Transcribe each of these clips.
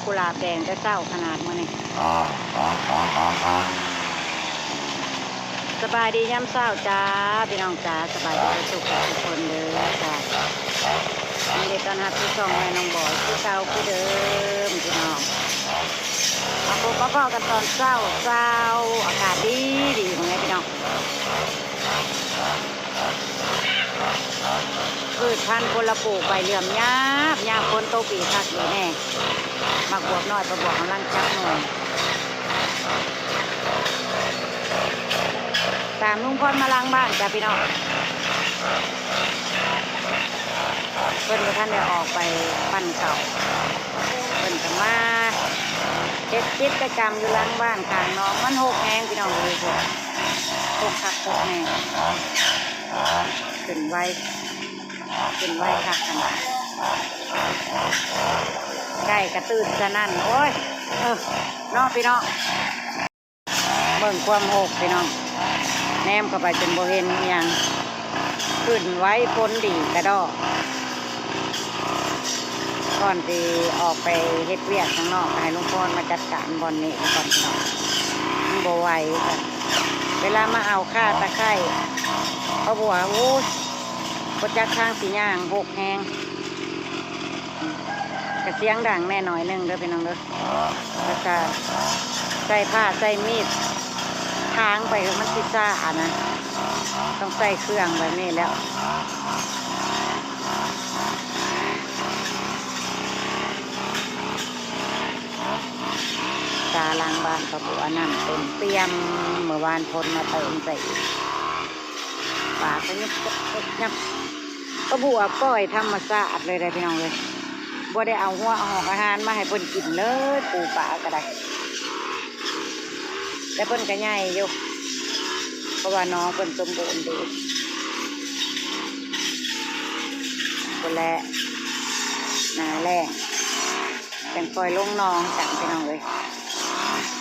ກຸຫຼາບແດງແຕ່ເຊົ້າຂະໜາດມື້ນີ້. ສະບາຍດີຍາມເຊົ້າຈ້າ ພີ່ນ້ອງຈ້າ, ສະບາຍດີທຸກໆຄົນເດີຈ້າ. ຍິນດີຕ້ອນຮັບສູ່ຊ່ອງແມ່ນ້ອງບອຍຄືເກົ່າຄືເດີມ ພີ່ນ້ອງ. ມາພົບມາພໍ້ກັນຕອນເຊົ້າໆ ອາກາດດີໆ ເບິ່ງແດ່ພີ່ນ້ອງ. ພືດພັນພົນລະປູກໃບເຫຼືອມຍາບຍາບ ຝົນຕົກດີຄັກດີແນ່. ໝາກບວບນ້ອຍ ປາບວບກຳລັງຈັບໜ່ວຍ. ຕາມລຸງພອນມາຫຼັງບ້ານຈ້າພີ່ນ້ອງ. ເພິ່ນບໍ່ທັນໄດ້ອອກໄປປັ່ນເຂົ້າ ເພິ່ນກໍມາເຮັດກິດຈະກຳຢູ່ຫຼັງບ້ານຂ້າງໜອງ. ມັນຮົກແຮງພີ່ນ້ອງເອີຍ ຮົກຄັກຮົກແນ່. ຂຶ້ນໄວ ຂຶ້ນໄວຄັກຂະໜາດ ໄກ່ກະຕື່ນສະນັ້ນ. ໂອ້ຍ ເອີ ເນາະພີ່ນ້ອງ. ເບິ່ງຄວາມຮົກພີ່ນ້ອງ, ແນມເຂົ້າໄປຈົນບໍ່ເຫັນອີ່ຫຍັງ. ຂຶ້ນໄວ ຝົນດີກະດອກ. ກ່ອນຊິອອກໄປເຮັດວຽກຂ້າງນອກ ໃຫ້ລຸງພອນມາຈັດການບ່ອນນີ້ກ່ອນພີ່ນ້ອງ, ມັນບໍ່ໄຫວ. ເວລາມາເອົາຂ່າຕະໄຄ ເອົາບົວ ໂອ້ຍ ບໍ່ຈັກທາງຊິຍ່າງ ຮົກແຮງ. ກະສຽງດັງແດ່ໜ້ອຍໜຶ່ງເດີພີ່ນ້ອງເດີ. ແລ້ວກະໃຊ້ພ້າໃຊ້ມີດຖາງໄປ ມັນຊິຊ້ານະ, ຕ້ອງໃຊ້ເຄື່ອງແບບນີ້ແລ້ວ. ສາຫຼັງບ້ານປາບົວນ້ຳເຕັມປ່ຽມ, ມື້ວານຝົນມາເຕີມໃສ່ອີກ. ປາກະຍັບຍັບ ປາບົວປ່ອຍທຳມະຊາດເລີຍເດ້ພີ່ນ້ອງເອີຍ, ບໍ່ໄດ້ເອົາຫົວອອກອາຫານມາໃຫ້ເພິ່ນກິນເລີຍ. ປູປາກະໄດ້ ແຕ່ເພິ່ນກະໃຫຍ່ຢູ່ ເພາະວ່າໜອງເພິ່ນສົມບູນດີ. ພຸ້ນແຫຼະ ໜ້າແລ້ງ ຈັ່ງປ່ອຍລົງໜອງກັນພີ່ນ້ອງເອີຍ.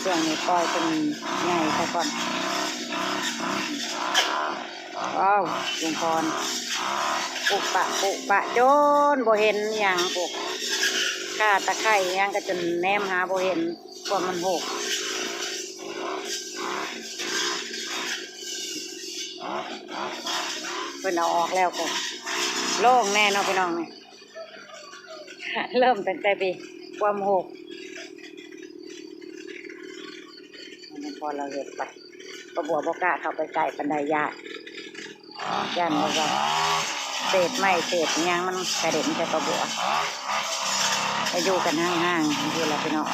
ຊ່ວງນີ້ປ່ອຍເພິ່ນໃຫຍ່ຊະກ່ອນ. ວ້າວ ລຸງພອນ ປຸກປະປຸກປະ ຈົນບໍ່ເຫັນຫຍັງພຸ້ນ, ຂ່າຕະໄຄຫຍັງກະຈົນແນມຫາບໍ່ເຫັນ ຄວາມມັນຮົກ. ເພິ່ນເອົາອອກແລ້ວກໍໂລ່ງແນ່ເນາະພີ່ນ້ອງ. ເລີ່ມຕັ້ງແຕ່ພີ້ ຄວາມຮົກ ພໍລາວເຮັດໄປ ປາບົວບໍ່ກ້າເຂົ້າໄປໃກ້ປານໃດ ຢ້ານ ຢ້ານແບບວ່າເສດໄມ້ເສດຫຍັງມັນກະເດັນໃສ່ປາບົວ. ໄປຢູ່ກັນຫ່າງໆ ຢູ່ລະພີ່ນ້ອງ.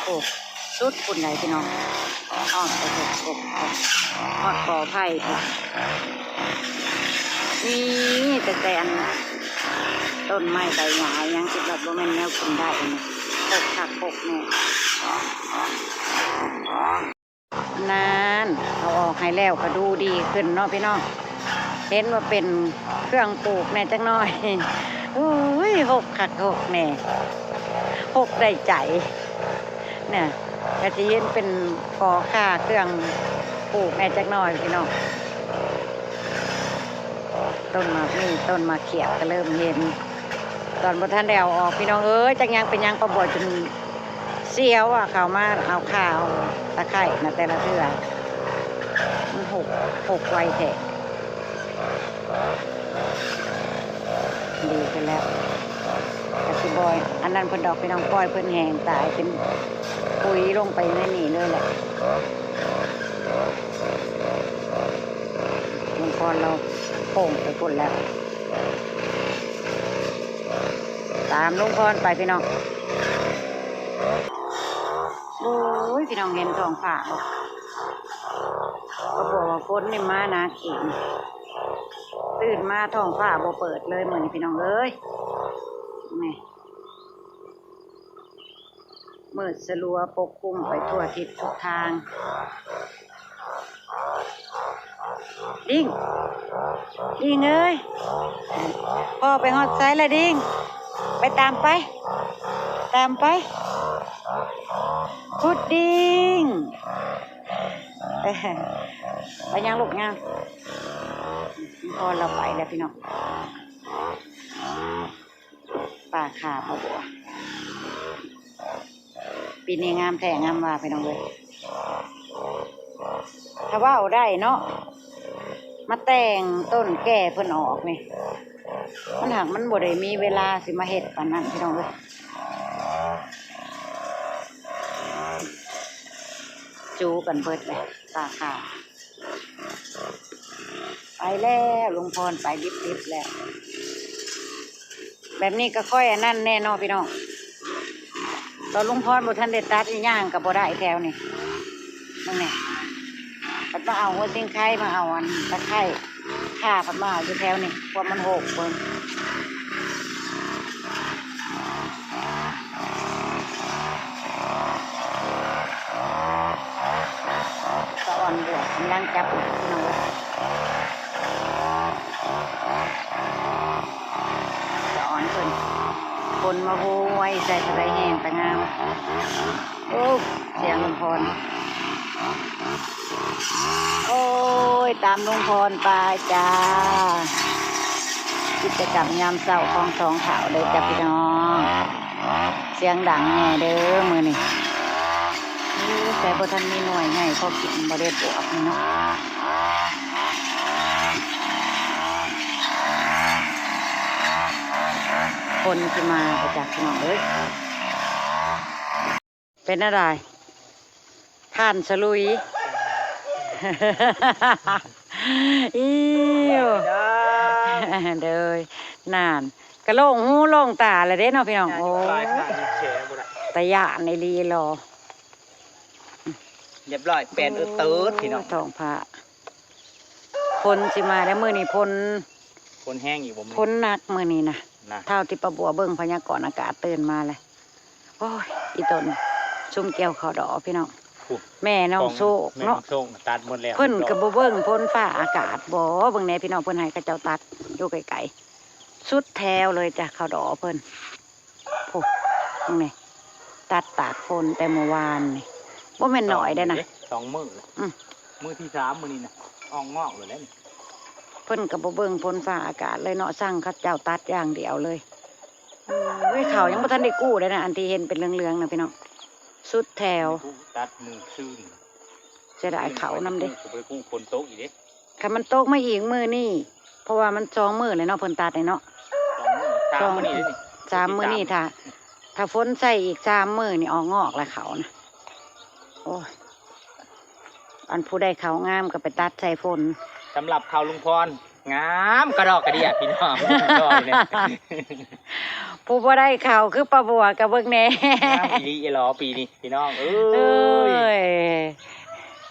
ໂອ້ ສຸດພຸ້ນໃດ໋ພີ່ນ້ອງ, ຮອດໄປພຸ້ນ ຮອດກໍໄຜ່ພຸ້ນ. ນີ້ແຕ່ ແຕ່ອັນຕົ້ນໄມ້ໃບຫຍ້າຫຍັງ ຄິດວ່າບໍ່ແມ່ນແນວກິນໄດ້ນີ້ ຄົກຄັກຄົກແນ່. ນັ້ນ ເອົາອອກໃຫ້ແລ້ວກໍດູດີຂຶ້ນເນາະພີ່ນ້ອງ, ເຫັນວ່າເປັນເຄື່ອງປູກແດ່ຈັກໜ້ອຍ. ໂອ້ຍ ຮົກຄັກຮົກແນ່ ຮົກໄດ້ໃຈ. ເນຍ ກະຊິເຫັນເປັນກໍຄ່າເຄື່ອງປູກແດ່ຈັກໜ້ອຍພີ່ນ້ອງ. ຕົ້ນໝາກມີ້ ຕົ້ນໝາກຂຽບກະເລີ່ມເຫັນ. ຕອນບໍ່ທັນໄດ້ເອົາອອກ ພີ່ນ້ອງເອີຍ ຈັກຫຍັງເປັນຫຍັງ ປາບົວຈົນສຽວວ່າ ເຂົ້າມາເອົາຂ່າເອົາຕະໄຄນະ ແຕ່ລະເທື່ອ ມັນຫົກ ຫົກໄວແທ້. ດີຂຶ້ນແລ້ວ ກະຊິບໍ່ອັນນັ້ນເພິ່ນດອກ ພີ່ນ້ອງ, ປ່ອຍເພິ່ນແຫ້ງຕາຍເປັນປຸ໋ຍລົງໄປໃນນີ້ເລີຍແຫຼະ. ລຸງພອນລາວໂຄ້ງໄປພຸ້ນແລ້ວ. ຕາມລຸງພອນໄປພີ່ນ້ອງ. ໂອ້ຍ ພີ່ນ້ອງເຫັນທ້ອງຟ້າບໍ່? ເຂົາບອກວ່າຝົນນີ້ມາໜັກອີກ, ຕື່ນມາທ້ອງຟ້າບໍ່ເປີດເລີຍມື້ນີ້ ພີ່ນ້ອງເອີຍ. ນີ້ ມືດສະຫຼົວປົກຄຸມໄປທົ່ວທິດທຸກທາງ. ດິ້ງ ດິ້ງເອີຍ ພໍ່ໄປຮອດໃສລະດິ້ງ? ໄປຕາມໄປ ຕາມໄປ ພຸດດິ້ງ. ໄປຍັງລູກຍັງ. ພໍລາວໄປແລ້ວພີ່ນ້ອງ ປ່າຂ້າພໍ່ບົວ ປີນີ້ງາມແທ້ງາມວ່າພີ່ນ້ອງເອີຍ ຖ້າເວົ້າໄດ້ເນາະ ມາແຕ່ງຕົ້ນແກ່ເພິ່ນອອກນີ້ ມັນຫາກມັນບໍ່ໄດ້ມີເວລາຊິມາເຮັດປານນັ້ນພີ່ນ້ອງເອີຍ ຈູກັນເບິດແຫຼະ ປ່າຂ້າ ໄປແລ້ວ ລຸງພອນໄປດິບໆແລ້ວ ແບບນີ້ກໍຄ່ອຍອັນນັ້ນແດ່ເນາະພີ່ນ້ອງ ຕອນລຸງພອນບໍ່ທັນໄດ້ຕັດ ຍ່າງກໍບໍ່ໄດ້ແຖວນີ້ ເບິ່ງແດ່ ບັດມາເອົາຫົວຊິງໄຄ ມາເອົາອັນຕະໄຄ ຂ່າ ບັດມາເອົາຢູ່ແຖວນີ້ ພວກມັນໂຮກເບິ່ງ ສະອອນບວກກຳລັງຈັບ ພີ່ນ້ອງເອີຍ ສະອອນເພິ່ນ ຝົນມາໂຫຍໃສ່ ສະໄດແຫ້ງຕະງາມ ໂອ້ ສຽງລຸງພອນ ໂອ້ຍ ຕາມລຸງພອນໄປຈ້າ ກິດຈະກຳຍາມເຊົ້າຂອງສອງທ້າວເດີຈ້າພີ່ນ້ອງ ສຽງດັງແດ່ເດີມື້ນີ້ ໂອ້ ແຕ່ບໍ່ທັນມີໜ່ວຍໃຫຍ່ພໍກິນ ບໍ່ໄດ້ບວກນີ້ເນາະ ຝົນຊິມາບໍ່ຈັກ ພີ່ນ້ອງເອີຍ. ເປັນແນວໃດ ທ່ານສະລຸຍ? ອີ່ ເດີຍ ນັ້ນ ກະໂລ່ງຫູໂລ່ງຕາແລ້ວເດ້ເນາະພີ່ນ້ອງ ໂອ້ຍ ຕາຢ້ານອີ່ຫຼີຫຼໍ ຮຽບຮ້ອຍ ແປນເອີດເຕີດພີ່ນ້ອງ ທ້ອງຟ້າ ຝົນຊິມາແລ້ວ ມື້ນີ້ຝົນ ຝົນແຮງອີກບໍ່ມື້ນີ້ ຝົນໜັກມື້ນີ້ນະ ນະ ເທົ່າທີ່ປ້າບົວເບິ່ງພະຍາກອນອາກາດຕື່ນມາແລ້ວ ໂອ້ຍ ອີ່ຕົນຊຸມກ່ຽວເຂົ້າດອກພີ່ນ້ອງ ພຸ້ນ ແມ່ນ້ອງໂຊກເນາະ ແມ່ນ້ອງໂຊກຕັດໝົດແລ້ວ ເພິ່ນກໍບໍ່ເບິ່ງຝົນຟ້າອາກາດບໍ ເບິ່ງແດ່ພີ່ນ້ອງ ເພິ່ນໃຫ້ເຂົາເຈົ້າຕັດຢູ່ໄກໆ ສຸດແຖວເລີຍຈ້ະ ເຂົ້າດອກເພິ່ນ ໂອ້ ເບິ່ງແດ່ ຕັດຕາກຝົນແຕ່ມື້ວານນີ້ ບໍ່ແມ່ນໜ້ອຍເດ້ນະ ສອງມື້ ອືມ ມື້ທີສາມມື້ນີ້ນະ ອອກງອກເລີຍແຫຼະ ເພິ່ນກໍບໍ່ເບິ່ງຝົນຟ້າອາກາດເລີຍເນາະ ສັ່ງເຂົາເຈົ້າຕັດຢ່າງດຽວເລີຍ ໂອ້ຍ ເຂົາຍັງບໍ່ທັນໄດ້ກູ້ເດ້ນະ ອັນທີ່ເຫັນເປັນເຫຼືອງໆນະພີ່ນ້ອງ ສຸດແຖວ ຕັດມື້ຊືນ ເສຍດາຍເຂົານຳເດ້ ບໍ່ໄດ້ກູ້ ຝົນຕົກອີກເດ້ ຄັນມັນຕົກມາອີກມື້ນີ້ ເພາະວ່າມັນສອງມື້ແລ້ວເນາະ ເພິ່ນຕັດນີ້ເນາະ ສອງມື້ ສາມມື້ນີ້ ສາມມື້ນີ້ ຖ້າ ຖ້າຝົນໃສ່ອີກສາມມື້ນີ້ ອອກງອກແລ້ວເຂົານະ ໂອ້ຍ ອັນຜູ້ໃດເຂົາງາມກໍໄປຕັດໃສ່ຝົນ ສຳລັບເຂົາລຸງພອນ ງາມກະດອກກະເດຍພີ່ນ້ອງ ດອຍນີ້ ຜູ້ບໍ່ໄດ້ເຂົ້າຄືປ້າບົວ ກະເບິ່ງແດ່ ງາມອີ່ຫຼີອີ່ຫຼໍປີນີ້ ພີ່ນ້ອງເອີຍ ເອີຍ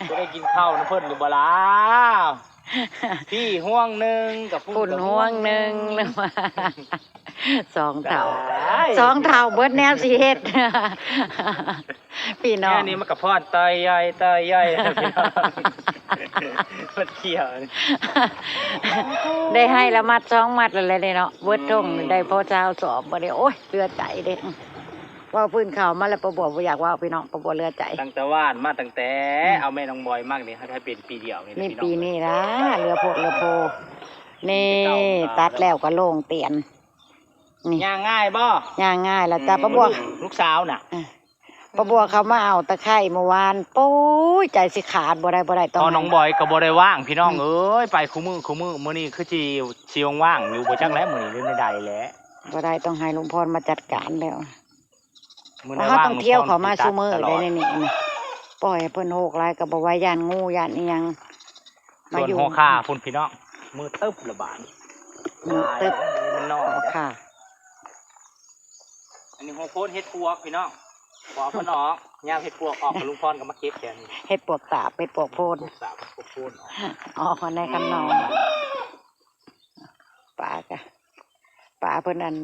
ຈະໄດ້ກິນເຂົ້ານຳເພິ່ນຢູ່ບໍ່ລະ ພີ້ຫ່ວງໜຶ່ງກັບພຸ້ນ ພຸ້ນຫ່ວງໜຶ່ງ ສອງເຖົ້າ ຕາຍ ສອງເຖົ້າເບິດແນວຊິເຮັດ ພີ່ນ້ອງ ແນວນີ້ມັນກະພອນຕ່ອຍຍ່ອຍ ຕ່ອຍຍ່ອຍ ພີ່ນ້ອງ ເພິ່ນທ່ຽວ ໄດ້ໄຮ່ລະມັດສອງມັດແລ້ວແຫຼະເນາະ ເບິດທົ່ງ ອືມ ໄດ້ພໍຊາວສອບ ບໍ່ໄດ້ ໂອ້ຍ ເຫຼືອໃຈເດ້. ເວົ້າພື້ນເຂົ້າມາແລ້ວ ປ້າບົວບໍ່ຢາກເວົ້າ ພີ່ນ້ອງ ປ້າບົວເຫຼືອໃຈ ຕັ້ງແຕ່ຫວ່ານມາ ຕັ້ງແຕ່ ອືມ ເອົາແມ່ນ້ອງບອຍມານີ້ ໃຫ້ເປັນປີດຽວນີ້ແຫຼະ ມີປີນີ້ລະ ເຫຼືອໂພດເຫຼືອໂພ ນີ້ ຕັດແລ້ວກໍໂລ່ງຕຽນ ນີ້ ຍ່າງງ່າຍບໍ່? ຍ່າງງ່າຍລະຈ້າ ອືມ ປ້າບົວ ລູກສາວນະ ເອີ ປ້າບົວເຂົາມາເອົາຕະໄຄມື້ວານ ໂອ້ຍ ໃຈຊິຂາດ ບໍ່ໄດ້ ບໍ່ໄດ້ ຕ້ອງ ພໍ່ນ້ອງບອຍກໍບໍ່ໄດ້ວ່າງ ພີ່ນ້ອງ ອືມ ເອີຍ ໄປຄູ່ມື້ ຄູ່ມື້ ມື້ນີ້ຄືຊິ ຊິວ່າງໆຢູ່ ບໍ່ຈັກແຫຼະ ມື້ນີ້ເປັນໃດແຫຼະ ບໍ່ໄດ້ ຕ້ອງໃຫ້ລຸງພອນມາຈັດການແລ້ວ. ມື້ໃດວ່າງ ເຮົາຕ້ອງທ່ຽວເຂົ້າມາຊຸມື້ໄດ໋ ໃນນີ້ນະ ປ່ອຍໃຫ້ເພິ່ນໂຮກຫຼາຍກໍບໍ່ໄຫວ ຢ້ານງູ ຢ້ານອີ່ຫຍັງ ມາຢູ່ຫົວຂ່າພຸ້ນ ພີ່ນ້ອງ ມືດຕຶບລະບາດ ມືດຕຶບ ມັນນອນຫົວຂ່າ ອັນນີ້ຫົວໂພນເຫັດປວກ ພີ່ນ້ອງ ບໍ່ເອົາເພິ່ນອອກ ຍາມເຫັດປວກອອກ ລຸງພອນກໍມາເກັບແຖວນີ້ ເຫັດປວກຕາບ ເຫັດປວກໂພນ ເຫັດປວກຕາບ ເຫັດປວກໂພນ ອອກມາໃນຄັນນອນ ປາກະ ປາເພິ່ນອັນ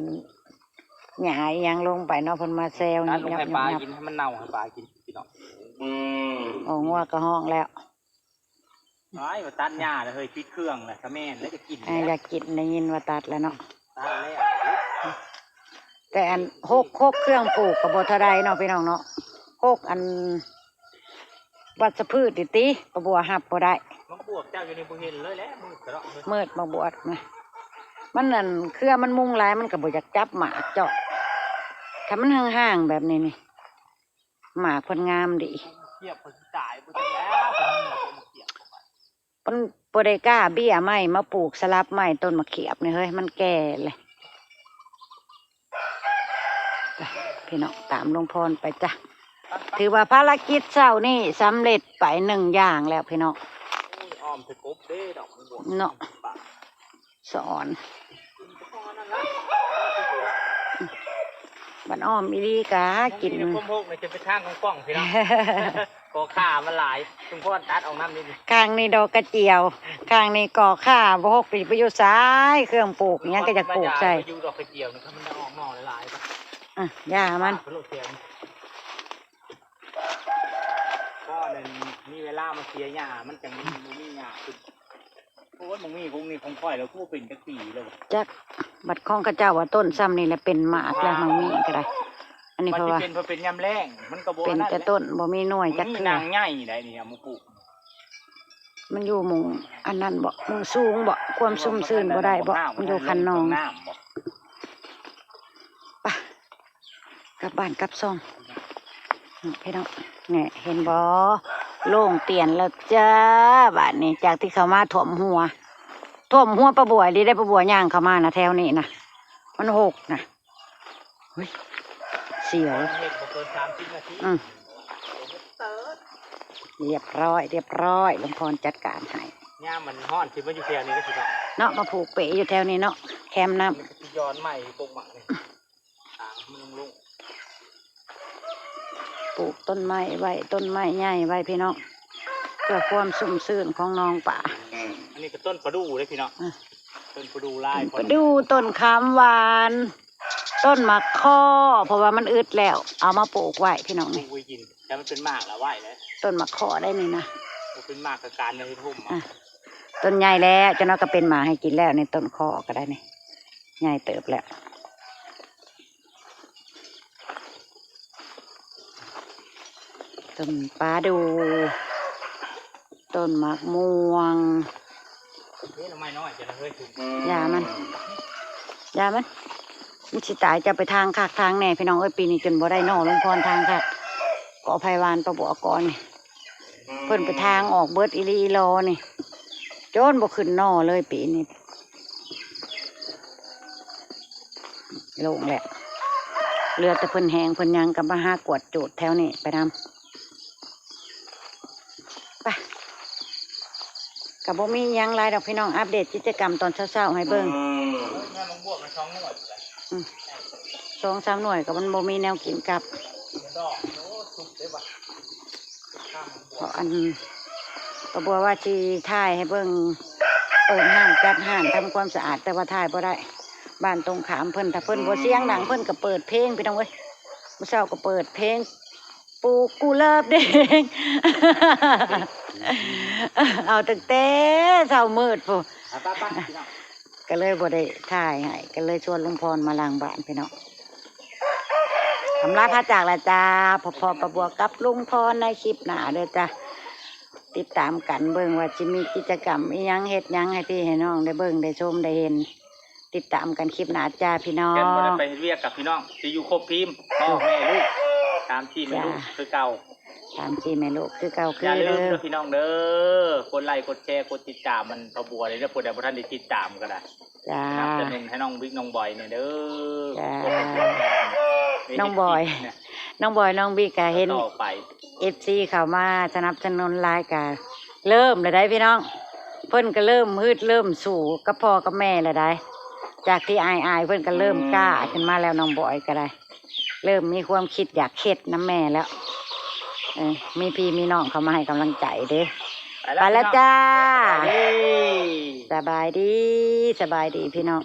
ຫຍ້າອີ່ຫຍັງລົງໄປເນາະ ເພິ່ນມາແຊວ ຕັດລົງໃຫ້ປາກິນ ໃຫ້ມັນເນົ່າໃຫ້ປາກິນ ພີ່ນ້ອງ ໂອ້ ງົວກໍຮ້ອງແລ້ວ ອ້າຍ ວ່າຕັດຫຍ້າແລ້ວເຮີ້ຍ ປິດເຄື່ອງແລ້ວ ກະແມ່ນແລ້ວ ຢາກກິນ ອ່າ ຢາກກິນ ໄດ້ຍິນວ່າຕັດແລ້ວເນາະ ຕັດແລ້ວ ແຕ່ອັນ ຫົກ ຫົກເຄື່ອງປູກກໍບໍ່ເທົ່າໃດເນາະ ພີ່ນ້ອງເນາະ ຫົກອັນ ວັດສະພືດນີ້ຕິ ປ້າບົວຮັບບໍ່ໄດ້ ບັກບວບເຈົ້າຢູ່ນີ້ບໍ່ເຫັນເລີຍແຫຼະ ມືດກະດອກເລີຍ ມືດບັກບວບນະ ມັນນັ້ນ ເຄືອມັນມຸງຫຼາຍ ມັນກະບໍ່ຢາກຈັບໝາກເຈາະ ຄັນມັນຫ່າງໆແບບນີ້ນີ້ ໝາກເພິ່ນງາມດີ ຂຽບເພິ່ນຊິຕາຍບໍ່ຈັກແລ້ວ ເພິ່ນບໍ່ໄດ້ກ້າເບ້ຍໄມ້ມາປູກສະຫຼັບໄມ້ຕົ້ນໝາກຂຽບນີ້ເຮີ້ຍ ມັນແກ່ແລ້ວ. ໄປພີ່ນ້ອງ ຕາມລຸງພອນໄປຈ້ະ ຖືວ່າພາລະກິດເຊົ້ານີ້ສຳເລັດໄປໜຶ່ງຢ່າງແລ້ວພີ່ນ້ອງ ອ້ອມໃສ່ກົບເດ້ດອກ ເນາະ ສອນ ບັດອ້ອມອີ່ຫຼີກະກິນ ຄວາມຮົກນີ້ຈະເປັນທາງກວ້າງໆ ພີ່ນ້ອງ ກໍຂ່າມັນຫຼາຍ ຊຸມພອນຕັດອອກນຳນີ້ ຂ້າງນີ້ດອກກະຈຽວ ຂ້າງນີ້ກໍຂ່າ ບໍ່ຮົກຊິໄປຢູ່ໃສ ເຄື່ອງປູກຫຍັງກະຢາກປູກໃສ່ ຢູ່ດອກກະຈຽວນີ້ ມັນອອກໜໍ່ຫຼາຍໆ ອະ ຢ່າມັນ ເພາະນັ້ນມີເວລາມາເສຍຫຍ້າ ມັນຈັ່ງບໍ່ມີຫຍ້າຂຶ້ນ ໂອ້ຍ ມັນມີພວກນີ້ຂອງຂ້ອຍແລ້ວ ຄືບໍ່ເປັນຈັກປີແລ້ວ ຈັກ ບັດຂອງເຂົາເຈົ້າວ່າຕົ້ນຊ່ຳນີ້ແຫຼະເປັນໝາກແລ້ວ ມັນມີກະໄດ້ ອັນນີ້ເພາະວ່າ ມັນຊິເປັນ ເພາະເປັນຍາມແລ້ງ ມັນກະບໍ່ ເປັນແຕ່ຕົ້ນ ບໍ່ມີໜ່ວຍຈັກເທື່ອ ນາງໃຫຍ່ໄດ໋ນີ້ ເອົາມາປູກ ມັນຢູ່ໝ່ອງອັນນັ້ນບໍ ໝ່ອງສູງບໍ ຄວາມຊຸ່ມຊື່ນບໍ່ໄດ້ບໍ ມັນຢູ່ຄັນນອງ ໄປ ກັບບ້ານກັບຊ່ອງ ພີ່ນ້ອງ ແນ່ ເຫັນບໍ່ ໂລ່ງຕຽນແລ້ວຈ້າ ບາດນີ້ ຈາກທີ່ເຂົ້າມາຖ້ວມຫົວ ຖ້ວມຫົວປ້າບົວອີ່ຫຼີເດ້ ປ້າບົວຍ່າງເຂົ້າມານະ ແຖວນີ້ນະ ມັນຮົກນະ ເຮີ້ຍ ສຽວ ເຮັດບໍ່ເກີນສາມສິບນາທີ ອືມ ລຽບຮ້ອຍ ລຽບຮ້ອຍ ລຸງພອນຈັດການໃຫ້ ຍາມມັນຮ້ອນຊິມາຢູ່ແຖວນີ້ເດີພີ່ນ້ອງ ເນາະ ມາຜູກເປຢູ່ແຖວນີ້ເນາະ ແຄມນ້ຳ ມັນກະຊິຍ້ອນໄມ້ປົກໝາກນີ້ ຕາມມັນລົງ ປູກຕົ້ນໄມ້ໄວ້ ຕົ້ນໄມ້ໃຫຍ່ໄວ້ພີ່ນ້ອງ ເພື່ອຄວາມຊຸ່ມຊື່ນຂອງໜອງປາ ອັນນີ້ກະຕົ້ນປະດູ່ເດ້ພີ່ນ້ອງ ອືມ ຕົ້ນປະດູ່ລາຍ ປະດູ່ ຕົ້ນຂາມຫວານ ຕົ້ນໝາກຄໍ່ ເພາະວ່າມັນອຶດແລ້ວ ເອົາມາປູກໄວ້ພີ່ນ້ອງ ປູກໄວ້ກິນ ແຕ່ມັນເປັນໝາກລະໄວ້ເດ້ ຕົ້ນໝາກຄໍ່ໄດ໋ນີ້ນະ ບໍ່ເປັນໝາກກະການໄວ້ໃຫ້ທຸ່ມ ອະ ຕົ້ນໃຫຍ່ແລ້ວ ຈັກໜ້ອຍກະເປັນໝາກໃຫ້ກິນແລ້ວ ນີ້ຕົ້ນຄໍ່ກະໄດ້ນີ້ ໃຫຍ່ເຕີບແລ້ວ ຕົ້ນປາດູ່ ຕົ້ນໝາກມ່ວງ ນີ້ໜໍ່ໄມ້ນ້ອຍ ຢ່າມັນ ຢ່າມັນ ມັນຊິຕາຍ ເຈົ້າໄປທາງຄັກທາງແນ່ພີ່ນ້ອງເອີຍ ປີນີ້ຈົນບໍ່ໄດ້ໜໍ່ ລຸງພອນທາງຄັກ ກໍໄຜຫວານປະບົວກອນນີ້ ເພິ່ນໄປທາງອອກເບິດອີ່ຫຼີອີ່ຫຼໍນີ້ ຈົນບໍ່ຂຶ້ນໜໍ່ເລີຍປີນີ້ ໂລ່ງແລ້ວ ເຫຼືອແຕ່ເພິ່ນແຫ້ງເພິ່ນຫຍັງກະມາຫາກວດຈູດແຖວນີ້ໄປນຳ ໄປ ກະບໍ່ມີຫຍັງຫຼາຍດອກພີ່ນ້ອງ ອັບເດດກິດຈະກຳຕອນເຊົ້າໆໃຫ້ເບິ່ງ ອືມ ສອງສາມໜ່ວຍກະມັນບໍ່ມີແນວກິນກັບ ເພາະອັນ ກະບໍ່ວ່າຊິຖ່າຍໃຫ້ເບິ່ງ ເປີດຮ້ານ ຈັດຮ້ານ ທຳຄວາມສະອາດ ແຕ່ວ່າຖ່າຍບໍ່ໄດ້ ບ້ານຕົງຂ້າມເພິ່ນ ຖ້າເພິ່ນບໍ່ສຽງດັງ ອືມ ເພິ່ນກະເປີດເພງ ພີ່ນ້ອງເອີຍ ມື້ເຊົ້າກະເປີດເພງ ປູກກຸຫຼາບແດງ ເອົາຕັ້ງແຕ່ເຊົ້າມືດພຸ້ນ ໄປໆ ກະເລີຍບໍ່ໄດ້ຖ່າຍໃຫ້ ກະເລີຍຊວນລຸງພອນມາຫຼັງບ້ານພີ່ນ້ອງ ອຳລາພາຈາກລະຈ້າ ພໍ້ໆ ປ້າບົວກັບລຸງພອນໃນຄລິບໜ້າເດີຈ້າ ຕິດຕາມກັນເບິ່ງວ່າຊິມີກິດຈະກຳອີ່ຫຍັງ ເຮັດຫຍັງໃຫ້ພີ່ໃຫ້ນ້ອງໄດ້ເບິ່ງໄດ້ຊົມໄດ້ເຫັນ ຕິດຕາມກັນຄລິບໜ້າຈ້າພີ່ນ້ອງ ແມ່ນບໍ່ໄດ້ໄປເຮັດວຽກກັບພີ່ນ້ອງ ຊິຢູ່ຄົບທີມ ພໍ່ແມ່ລູກ ສາມສີ່ແມ່ລູກຄືເກົ່າ ສາມສີ່ແມ່ລູກຄືເກົ່າ ຢ່າລືມເດີພີ່ນ້ອງເດີ ກົດໄລ້ກົດແຊກົດຕິດຕາມມັນພໍ່ບົວເດີ ຜູ້ໃດບໍ່ທັນໄດ້ຕິດຕາມກະໄດ້ ຈ້າ ສະໜັບສະໜູນໃຫ້ນ້ອງບິກນ້ອງບອຍແນ່ເດີ ຈ້າ ນ້ອງບອຍ ນ້ອງບອຍນ້ອງບິກກະເຫັນ ຕໍ່ໄປ ເອັຟຊີ ເຂົ້າມາສະໜັບສະໜູນຫຼາຍກະເລີ່ມແລ້ວໃດ໋ພີ່ນ້ອງ ເພິ່ນກະເລີ່ມຮຶດເລີ່ມສູ້ກັບພໍ່ກັບແມ່ແລ້ວໃດ໋ ຈາກທີ່ອາຍໆ ເພິ່ນກະເລີ່ມກ້າຂຶ້ນມາແລ້ວ ນ້ອງບອຍກະໄດ້ ເລີ່ມມີຄວາມຄິດຢາກເຮັດນຳແມ່ແລ້ວ ເອີ ມີພີ່ມີນ້ອງເຂົ້າມາໃຫ້ກຳລັງໃຈເດ້ ໄປແລ້ວ ໄປແລ້ວຈ້າ ສະບາຍດີ ສະບາຍດີ ສະບາຍດີພີ່ນ້ອງ.